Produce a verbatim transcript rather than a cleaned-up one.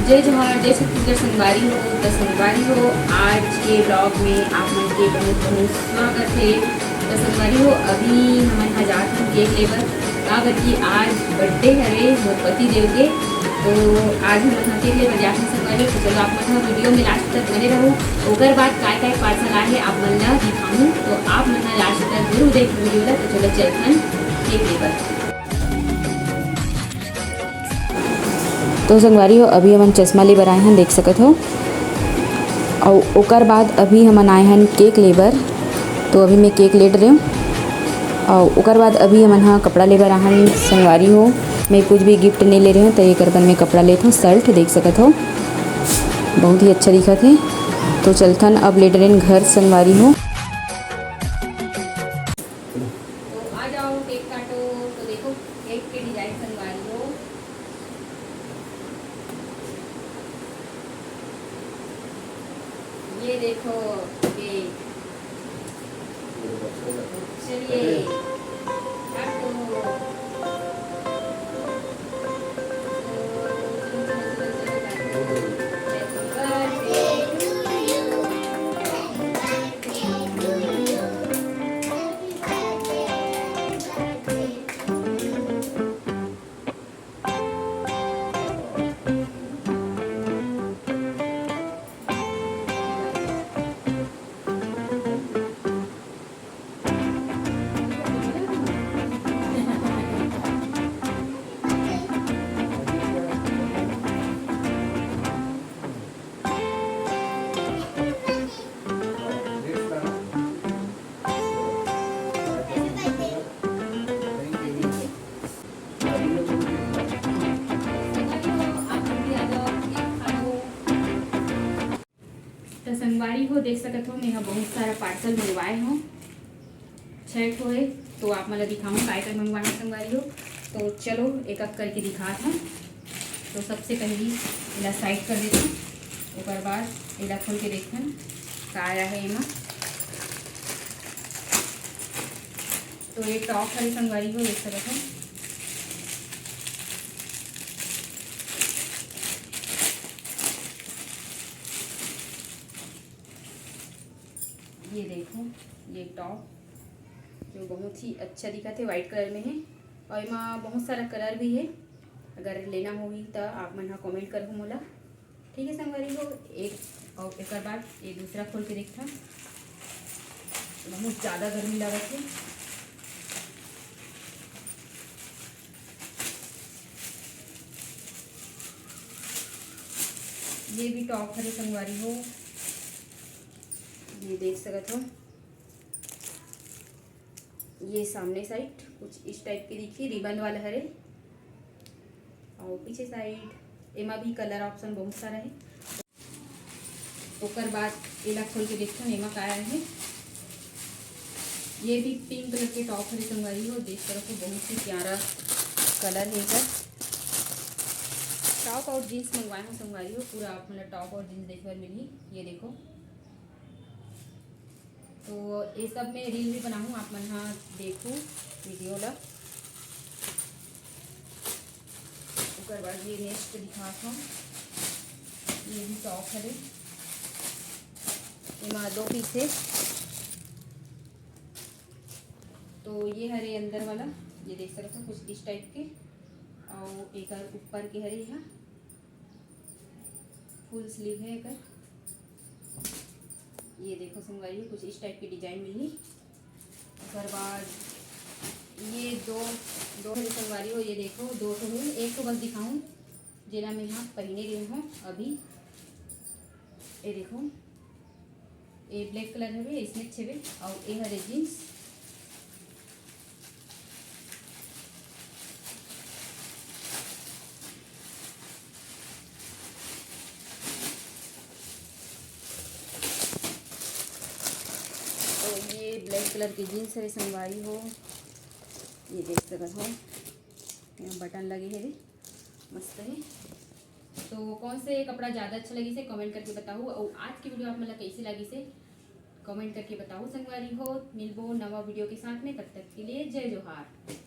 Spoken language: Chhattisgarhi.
जय जोहार, जय छत्तीसगढ़ संगवारी हो। तो संगवारी हो, आज के vlog में आप मन के बहुत बहुत स्वागत है। तो संगवारी हो, अभी हमन ह जात हन केक लेबर, काबर कि आज बर्थडे हरे मोर पति देव के। तो आज हमन ह केक लेबर जात हन संगवारी हो। तो चलो, आप मन ह वीडियो में लास्ट तक बने रहो। ओकर बाद काय काय पार्सल आए हे, आप मन ला दिखाहूँ। तो आप मन ह लास्ट तक जरूर देख वीडियो ला। तो चलो, चलथन केक लेबर। तो संगवारी हो, अभी हमन चश्मा ले बर आए हन, देख सकत हो। अउ ओकर बाद अभी हमन आए हन केक ले बर। तो अभी मैं केक ले डरे हूँ। अउ ओकर बाद अभी हमन ह कपड़ा ले बर आए हन संगवारी हो। मैं कुछ भी गिफ्ट नहीं ले रहे हूँ, तो एकर बर मैं कपड़ा लेत हूँ। शर्ट देख सकत हो, बहुत ही अच्छा दिखत हे। तो चलथन अब ले डरेन घर संगवारी हो। तो आ जाओ, केक काटो। तो देखो, केक के डिजाइन संगवारी हो, ये देखो केक। चलिए, काटो। तो संगवारी हो, देख सकत हो, मैं ह बहुत सारा पार्सल मंगवाए हूँ, छह ठो है। तो आप मन ला दिखाऊँ काय काय मंगवाए हूँ संगवारी हो। तो चलो, एक एक करके दिखात हूँ। तो सबसे पहली एला साइड कर देथन, ओकर बाद एला खोल के देखथन का आया है एमा। तो ये टॉप हरे संगवारी हो, देख सकत हो। ये देखो, ये टॉप जो बहुत ही अच्छा दिखत हे, व्हाइट कलर में है और एमा बहुत सारा कलर भी है। अगर लेना होही त आप मन ह कमेंट करहु मोला। ठीक है संगवारी हो, एक और एकर बाद ये दूसरा खोल के देखथन। बहुत ज़्यादा गर्मी लागत है। ये भी टॉप हरे संगवारी हो, ये देख सकत हो। ये सामने साइड कुछ इस टाइप के दिखी, रिबन वाला हरे। और पीछे साइड एमा भी कलर ऑप्शन बहुत सारा है। ओकर बाद एला खोल के देखथन एमा का आया है। ये भी पिंक कलर के टॉप हरे संगवारी हो, देख सकत हो बहुत ही प्यारा कलर है एकर। टॉप और जींस मंगवाए हो संगवारी हो, पूरा आप मन ला टॉप और जींस देखे बर मिलही। ये देखो, तो ये सब में रील भी बनाहूँ, आप मन ह देखू वीडियो ला। ओकर बाद ये नेक्स्ट दिखात हूँ, ये भी टॉप हरे, एमा दो पीस है। तो ये हरे अंदर वाला, ये देख सकत हो कुछ इस टाइप के, और एकर ऊपर के हरे यहाँ फुल स्लीव है एकर। ये देखो संगवारी, कुछ इस टाइप की डिजाइन मिलही। ओकर बाद ये दो, दो ठो संगवारी हो, ये देखो दो ठो है, एक ठो बस दिखाऊँ जेला मैं हा पहिने रहे हूँ अभी। ये देखो, ये ब्लैक कलर हवे, इसने छेवे, और ये हरे जींस। तो ये ब्लैक कलर की जींस है संगवारी हो, ये देख सकत हो, यहाँ बटन लगे है, मस्त है। तो कौन से कपड़ा ज़्यादा अच्छा लगिस हे, कमेंट करके बताहू। और आज की वीडियो आप मन ला कैसे लगिस हे, कमेंट करके बताहू संगवारी हो। मिलबो नवा वीडियो के साथ में, तब तक के लिए जय जोहार।